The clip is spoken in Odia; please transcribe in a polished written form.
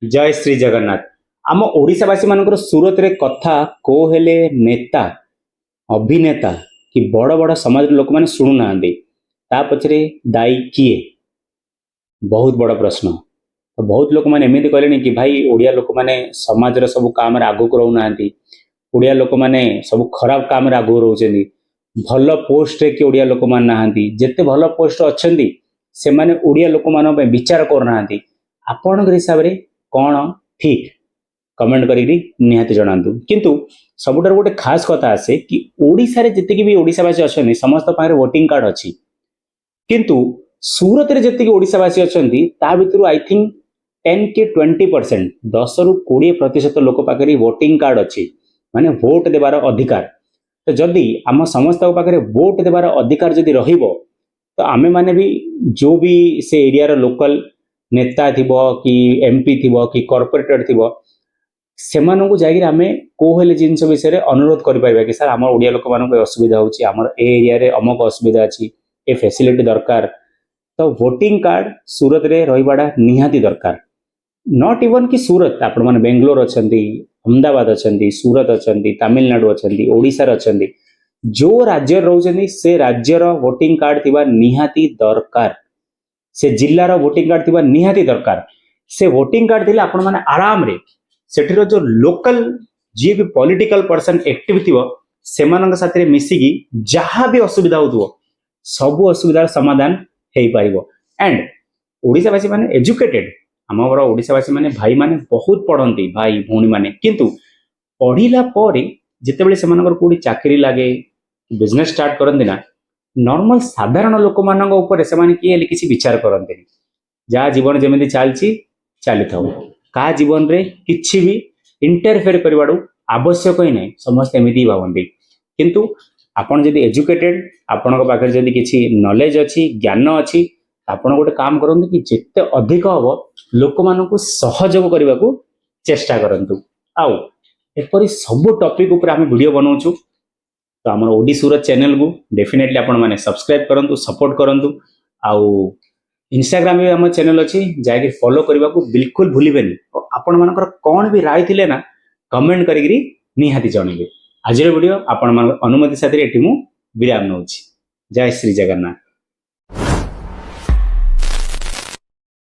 ଜୟ ଶ୍ରୀ ଜଗନ୍ନାଥ। ଆମ ଓଡ଼ିଶାବାସୀ ମାନଙ୍କର ସୁରତରେ କଥା କୋଉ ହେଲେ ନେତା, ଅଭିନେତା କି ବଡ଼ ବଡ଼ ସମାଜର ଲୋକମାନେ ଶୁଣୁନାହାନ୍ତି। ତା ପଛରେ ଦାୟୀ କିଏ? ବହୁତ ବଡ଼ ପ୍ରଶ୍ନ। ତ ବହୁତ ଲୋକମାନେ ଏମିତି କହିଲେଣି କି ଭାଇ, ଓଡ଼ିଆ ଲୋକମାନେ ସମାଜର ସବୁ କାମରେ ଆଗକୁ ରହୁନାହାନ୍ତି, ଓଡ଼ିଆ ଲୋକମାନେ ସବୁ ଖରାପ କାମରେ ଆଗକୁ ରହୁଛନ୍ତି, ଭଲ ପୋଷ୍ଟରେ କି ଓଡ଼ିଆ ଲୋକମାନେ ନାହାନ୍ତି, ଯେତେ ଭଲ ପୋଷ୍ଟ ଅଛନ୍ତି ସେମାନେ ଓଡ଼ିଆ ଲୋକମାନଙ୍କ ପାଇଁ ବିଚାର କରୁନାହାନ୍ତି। ଆପଣଙ୍କ ହିସାବରେ କ'ଣ ଠିକ୍, କମେଣ୍ଟ କରିକି ନିହାତି ଜଣାନ୍ତୁ। କିନ୍ତୁ ସବୁଠାରୁ ଗୋଟେ ଖାସ କଥା ଆସେ କି ଓଡ଼ିଶାରେ ଯେତିକି ବି ଓଡ଼ିଶାବାସୀ ଅଛନ୍ତି, ସମସ୍ତଙ୍କ ପାଖରେ ଭୋଟିଂ କାର୍ଡ ଅଛି। କିନ୍ତୁ ସୁରତରେ ଯେତିକି ଓଡ଼ିଶାବାସୀ ଅଛନ୍ତି, ତା ଭିତରୁ I think 10 କି 20%, 10ରୁ 20% ଲୋକ ପାଖରେ ଭୋଟିଂ କାର୍ଡ ଅଛି, ମାନେ ଭୋଟ ଦେବାର ଅଧିକାର। ତ ଯଦି ଆମ ସମସ୍ତଙ୍କ ପାଖରେ ଭୋଟ ଦେବାର ଅଧିକାର ଯଦି ରହିବ, ତ ଆମେମାନେ ବି ଯୋଉ ବି ସେ ଏରିଆର ଲୋକାଲ ନେତା ଥିବ କି ଏମପି ଥିବ କି କର୍ପୋରେଟର ଥିବ, ସେମାନଙ୍କୁ ଯାଇକିରି ଆମେ କୋଉ ହେଲେ ଜିନିଷ ବିଷୟରେ ଅନୁରୋଧ କରିପାରିବା କି ସାର୍, ଆମର ଓଡ଼ିଆ ଲୋକମାନଙ୍କୁ ଏ ଅସୁବିଧା ହେଉଛି, ଆମର ଏ ଏରିଆରେ ଅମକ ଅସୁବିଧା ଅଛି, ଏ ଫେସିଲିଟି ଦରକାର। ତ ଭୋଟିଂ କାର୍ଡ ସୁରତରେ ରହିବାଟା ନିହାତି ଦରକାର। Not even କି ସୁରତ, ଆପଣମାନେ ବେଙ୍ଗଲୋର ଅଛନ୍ତି, ଅହମ୍ମଦାବାଦ ଅଛନ୍ତି, ସୁରତ ଅଛନ୍ତି, ତାମିଲନାଡୁ ଅଛନ୍ତି, ଓଡ଼ିଶାରେ ଅଛନ୍ତି, ଯୋଉ ରାଜ୍ୟରେ ରହୁଛନ୍ତି ସେ ରାଜ୍ୟର ଭୋଟିଂ କାର୍ଡ ଥିବା ନିହାତି ଦରକାର। ସେ ଜିଲ୍ଲାର ଭୋଟିଂ କାର୍ଡ ଥିବା ନିହାତି ଦରକାର। ସେ ଭୋଟିଂ କାର୍ଡ ଥିଲେ ଆପଣମାନେ ଆରାମରେ ସେଠିର ଯୋଉ ଲୋକାଲ ଯିଏ ବି ପଲିଟିକାଲ ପର୍ସନ ଆକ୍ଟିଭ ଥିବ, ସେମାନଙ୍କ ସାଥିରେ ମିଶିକି ଯାହା ବି ଅସୁବିଧା ହଉଥିବ, ସବୁ ଅସୁବିଧାର ସମାଧାନ ହେଇପାରିବ। ଆଣ୍ଡ ଓଡ଼ିଶାବାସୀ ମାନେ ଏଜୁକେଟେଡ। ଆମର ଓଡ଼ିଶାବାସୀ ମାନେ, ଭାଇମାନେ ବହୁତ ପଢନ୍ତି, ଭାଇ ଭଉଣୀମାନେ। କିନ୍ତୁ ପଢିଲା ପରେ ଯେତେବେଳେ ସେମାନଙ୍କର କୋଉଠି ଚାକିରି ଲାଗେ, ବିଜନେସ ଷ୍ଟାର୍ଟ କରନ୍ତି ନା, ନର୍ମାଲ ସାଧାରଣ ଲୋକମାନଙ୍କ ଉପରେ ସେମାନେ କିଏ ହେଲେ କିଛି ବିଚାର କରନ୍ତିନି। ଯାହା ଜୀବନ ଯେମିତି ଚାଲିଛି ଚାଲିଥାଉ, କାହା ଜୀବନରେ କିଛି ବି ଇଣ୍ଟରଫେୟାର କରିବାରୁ ଆବଶ୍ୟକ ହିଁ ନାହିଁ, ସମସ୍ତେ ଏମିତି ହିଁ ଭାବନ୍ତି। କିନ୍ତୁ ଆପଣ ଯଦି ଏଜୁକେଟେଡ, ଆପଣଙ୍କ ପାଖରେ ଯଦି କିଛି ନଲେଜ ଅଛି, ଜ୍ଞାନ ଅଛି, ଆପଣ ଗୋଟେ କାମ କରନ୍ତୁ କି ଯେତେ ଅଧିକ ହବ ଲୋକମାନଙ୍କୁ ସହଯୋଗ କରିବାକୁ ଚେଷ୍ଟା କରନ୍ତୁ। ଆଉ ଏପରି ସବୁ ଟପିକ ଉପରେ ଆମେ ଭିଡ଼ିଓ ବନାଉଛୁ। ତ ଆମର ଓଡି ସୁରତ ଚ୍ୟାନେଲକୁ ଡେଫିନେଟଲି ଆପଣମାନେ ସବସ୍କ୍ରାଇବ କରନ୍ତୁ, ସପୋର୍ଟ କରନ୍ତୁ। ଆଉ ଇନଷ୍ଟାଗ୍ରାମରେ ବି ଆମ ଚ୍ୟାନେଲ ଅଛି, ଯାଇକି ଫଲୋ କରିବାକୁ ବିଲକୁଲ ଭୁଲିବେନି। ଆଉ ଆପଣମାନଙ୍କର କ'ଣ ବି ରାୟ ଥିଲେ ନା, କମେଣ୍ଟ କରିକିରି ନିହାତି ଜଣେଇବେ। ଆଜିର ଭିଡ଼ିଓ ଆପଣମାନଙ୍କ ଅନୁମତି ସାଥିରେ ଏଠି ମୁଁ ବିରାମ ନେଉଛି। ଜୟ ଶ୍ରୀ ଜଗନ୍ନାଥ।